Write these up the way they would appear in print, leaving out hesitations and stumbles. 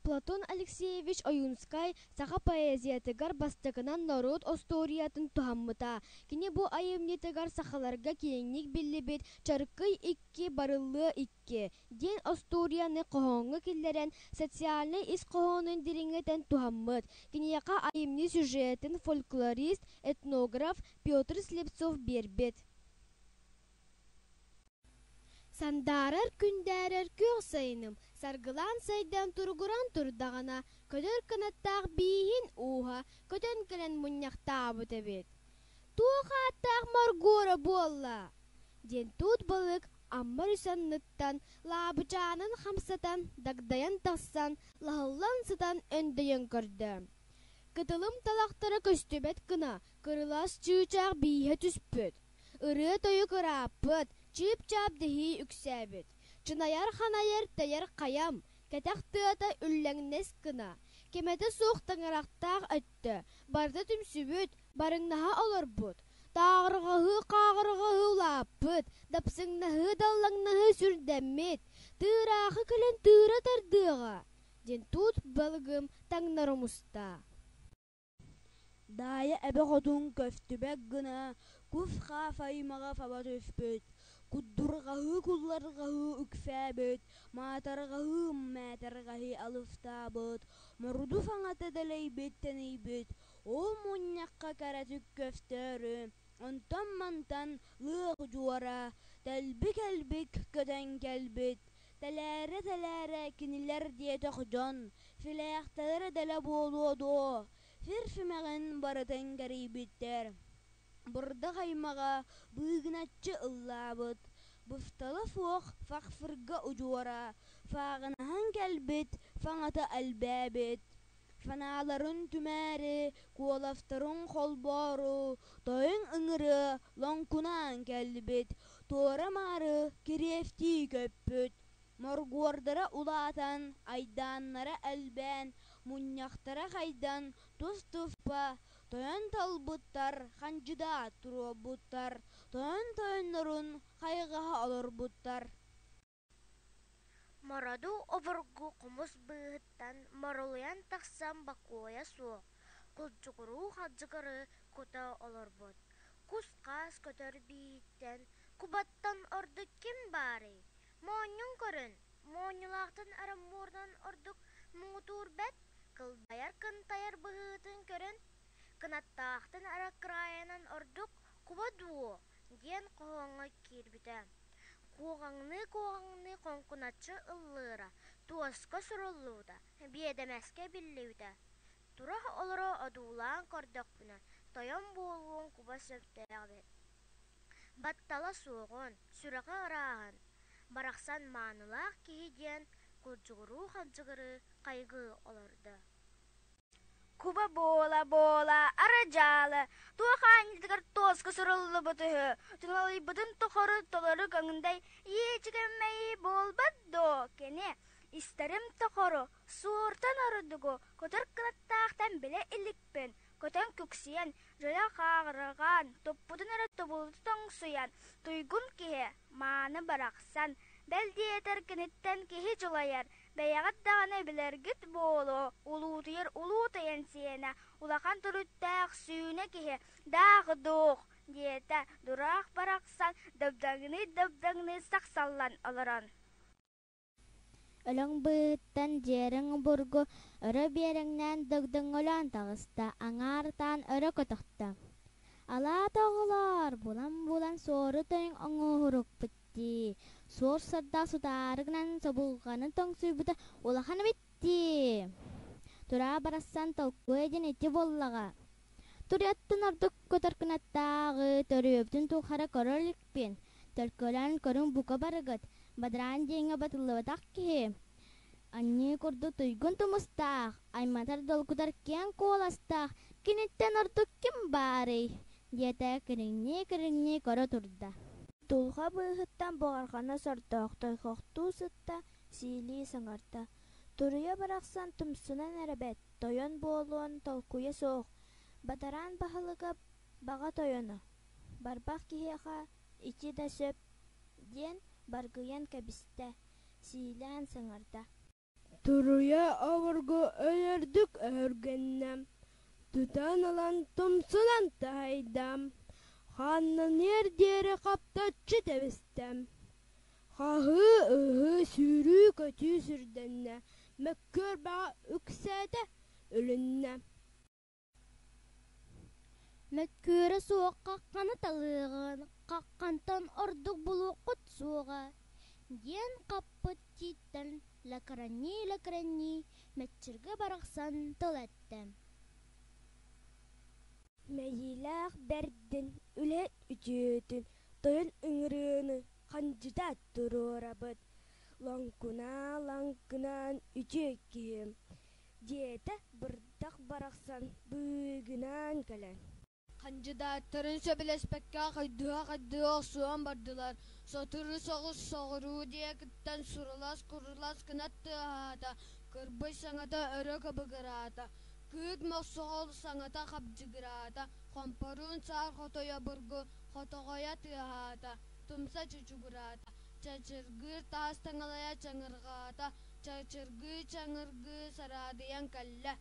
Платон Алексеевич Ойуунскай саха поэзиятыгар бастакынан норуот остуоруйатын туһаммыта. Кини бу айымньытыгар сахаларга киэҥник биллибит «Чарыкый икки, барыллыа икки» диэн остуоруйаны хоһооҥҥо киллэрэн, социальнай ис хоһоонун дириҥэтэн туһаммыт. Киниэхэ айымньы сюжетын фольклорист, этнограф Петр Слепцов биэрбит. Сандаарар күндээрэр күөх сайыным саргылаан сайдан туругуран турдаҕына, көтөр кынаттаах бииһин ууһа көтөн кэлэн мунньахтаабыт эбит. «Туох ааттаах моргуора буолла?» диэн туут балык Амма өрүс анныттан лаабычаанын хамсатан дагдайан тахсан, лаһыллан сытан өндөйөн көрдө. Кытылым талахтара көстүбэт гына кырылас чыычаах бииһэ түспүт. Ырыа-тойук ырааппыт, чыып-чаап дэһии үксээбит. Чынайар-ханайар тэйэр хайам, кэтэх тыата үллэҥнэс гына, кэмэтэ суох таҥарахтаах өттө, барыта түмсүбүт, барыҥнаһа олорбут. Тааҕырҕаһыы-хааҕырҕаһыы улааппыт, дапсыҥнаһыы-даллаҥнаһыы сүрдэммит, тыыраахы кэлэн тыыра тардыаҕа, диэн туут балыгым таҥнары умуста. Даайа эбэ хотун көстүбэт гына кус-хаас аймаҕа саба түспүт, куддурҕаһыы-кулларҕаһыы үксээбит, маатырҕаһыы-мээтирҕэһии алыстаабыт, мороду саҥата дэлэйбит-тэнийбит, ол мунньахха кэрэтик көстөөрү, онтон-мантан лыах удьуора, тэлбик-элбик көтөн кэлбит, Тэлээрэ-тэлээрэ кинилэр диэтэх дьон, филээхтэлэрэ дэлэ буолуо дуо, сир симэҕин барытын кэрийбиттэр. Бырдах аймаҕа быыгыначчы ыллаабыт, быстала суох сахсырга удьуора, сааҕынаһан кэлбит саҥата элбээбит. Санааларын түмээри, куоластарын холбоору, тойон ыҥырыа лоҥкунаан кэлбит, туора-маары кириэстии көппүт. Моргуордара улаатан, айдааннара элбээн, мунньахтара хайдан, тус-туспа тойон талбыттар, хандьыдаат туруорбуттар, тойон тойоннорун хайҕаһа олорбуттар. Мороду обургу хомус быыһыттан моролуйан тахсан бокуойа суох, кулдьугуруу-халдьыгырыы кута олорбут, кус-хаас көтөр бииһиттэн, кубаттан ордук ким баарый, моонньун көрөн, моонньулаахтан эрэ муорунан ордук муҥутуур бэт, кылбайар-кынтайар быһыытын көрөн, кынаттаахтан эрэ кыраайынан ордук куба дуо диэн хоһооҥҥо киирбитэ. Куоҕаҥныы-куоҕаҥныы хоҥкуначчы ыллыыра, туоска суруллубута, биэдэмэскэ биллибитэ. Тура олоро одуулаан көрдөхпүнэ, тойон буолуон куба сөптөөх эбит. Баттала суоҕун, сүрэҕэ ырааһын, барахсан маанылаах киһи диэн кулдьугуруу-халдьыгырыы хайгыы олордо. Куба буола-буола арадьаалы, туох аанньатыгар туоска суруллубут үһү, туналыйбытын тухары толору көҥүнтэй иэчигэмэйи буолбат дуо, кини истэрим тухары суортан ордугу көтөр кынаттаахтан билэ иликпин, көтөн күксүйэн, дьөлө хааҕырҕаан, туппутун эрэ тобулу тоҥсуйан, туйгун киһи, мааны барахсан, бэл диэтэр киниттэн киһи дьулайар, Бэйэҕит даҕаны билэргит буолуо, улуутуйар улуу тойон сиэнэ, улахан төрүттээх сүүнэ киһи, даах-дуух, диэтэ дураах барахсан дабдаҥныы-дабдаҥныы сахсаллан олорон. Өлөҥ быыһыттан дьиэрэҥ обургу өрө биэрэҥнээн дагдоҥолоон таҕыста, аҥаарытаан өрө көтөхтө. Алаата оҕолоор, булан-булан суору тойон оҥоһурукпут дии, суор сордоох сутаары гынан собулҕаны тоҥсуйбута улахан эбит дии. Тура барахсан толкуйа диэн ити буоллаҕа. Туруйаттан ордук көтөр кынаттааҕы төрүөбүтүн тухары көрө иликпин, төлкөлөөн көрүҥ бука барыгыт, бадараан диэҥҥэ батыллыбатах киһи. Анньыы курдук туйгун тумустаах, айматар долгутар киэҥ куоластаах киниттэн ордук ким баарый? диэтэ кириҥнии-кириҥнии көрө турда. Дулҕа быыһыттан буҕарҕана сордоох тойхохтуу сытта, сиилии саҥарда: «Туруйа барахсан тумсунан эрэ бэт, тойон буолуон толкуйа суох, бадараан баһылыга баҕа тойоно, барбах киһиэхэ ити да сөп» диэн баргыйан кэбистэ, сиилээн саҥарда. Туруйа обургу өлөрдүк өһүргэннэ, тутан ылан тумсунан таһыйда, ханнаныар диэри хаптаччы тэбистэ. Хаһыы-ыһыы, сүүрүү-көтүү сүрдэннэ, мөккүөр бөҕө үксээтэ, үлүннэ. Мөккүөрэ суох хахханы талыаҕын, хаххантан ордук булуоххут суоҕа, диэн хаппыт тииттэн лэкрэҥнии-лэкрэҥнии мэччиргэ барахсан тыл эттэ. Мэйиилээх бэрдин, үлэһит үтүөтүн, тойон ыҥырыыны хандьыта туруорабыт, лоҥкунаа-лаҥкынаан үтүө киһи, диэтэ бырдах барахсан быыгынаан кэлэн. Хандьыдааттарын сөбүлэспэккэ хайдыһа-хайдыһа охсуһан бардылар, сотору соҕус соҕуруу диэкиттэн сурулас-курулас гына тыаһаата, кырбый саҥата өрө кыбыгыраата, кыыт мохсоҕол саҥата хабдьыгыраата, хомпоруун саар хотойо обургу хотоҕойо тыаһаата, тумса чучугураата, чачыргыыр таас таҥалайа чаҥырҕаата, чачыргыы-чаҥыргыы сараадыйан кэллэ.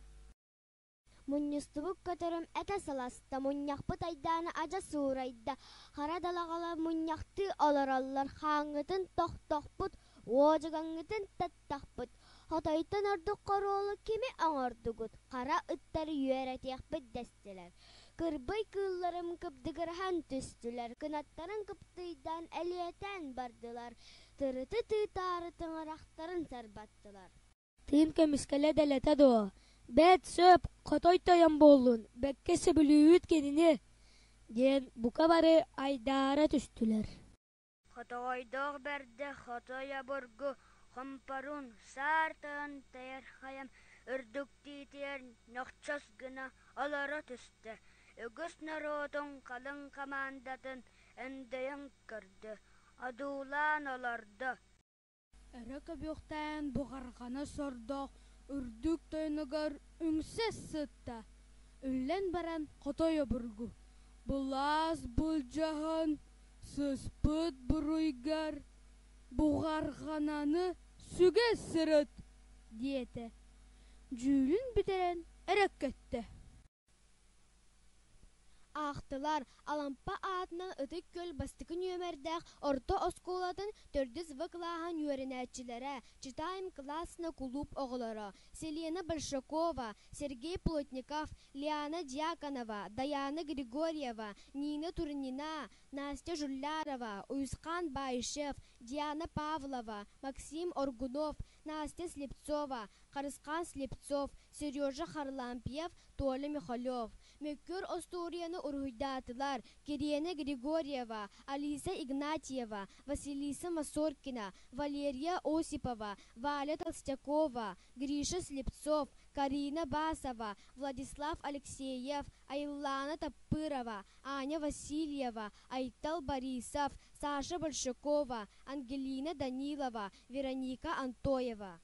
Мунньустубут көтөрүм этэ саласта, мунньахпыт айдаана адьас суурайда, хара далаҕалар мунньахтыы олороллор, хааҥҥытын тохтохпут, уодьугаҥҥытын таттахпыт, хотойтон ордук хоруолу кими оҥордугут, хара ыттары үөрэтиэхпит дэстилэр. Кырбый кыылларым кыбдыгыраһан түстүлэр, кынаттарын кыптыйдаан элиэтээн бардылар, тырыты тыытаары тыҥырахтарын сарбаттылар. Тыын көмүскэлэ дэлэтэ дуо, бэрт сөп, хотой тойон буоллун, бэккэ сөбүлүүбүт кинини, диэн бука бары айдаара түстүлэр. Хотоҕойдоох бэрдэ хотой обургу хомпоруун саар тыгын тэйэр хайам үрдүк тиитигэр ньохчос гына олоро түстэ, үгүс норуотун халыҥ хамаандатын өндөйөн көрдө, одуулаан олордо. Өрө көбүөхтээн буҕарҕана сордоох үрдүк тойонугар үҥсэ сытта, үллэн баран хотой обургу, былаас былдьаһан сыспыт буруйгар буҕарҕананы сүгэ сырыт диэтэ, дьүүлүн бүтэрэн эрэ көттө. Аахтылар, Алампа аатынан Ытык Күөл бастакы нүөмэрдээх орто оскуолатын төрдүс В кылааһын үөрэнээччилэрэ, Читаем классно кулууп оҕолоро Селена Большакова, Сергей Плотников, Лиана Дьяконова, Дайаана Григорьева, Нина Турнина, Настя Жуллярова, Уйусхан Баишев, Диана Павлова, Максим Оргунов, Настя Слепцова, Харысхан Слепцов, Сережа Харлампьев, Толя Михалев. Мөккүөр остуоруйаны уруһуйдаатылар Кириэнэ Григорьева, Алиса Игнатьева, Василиса Масоркина, Валерия Осипова, Валя Толстякова, Гриша Слепцов, Карина Басова, Владислав Алексеев, Айыллаана Таппырова, Аня Васильева, Айтал Борисов, Саша Большакова, Ангелина Данилова, Вероника Антоева.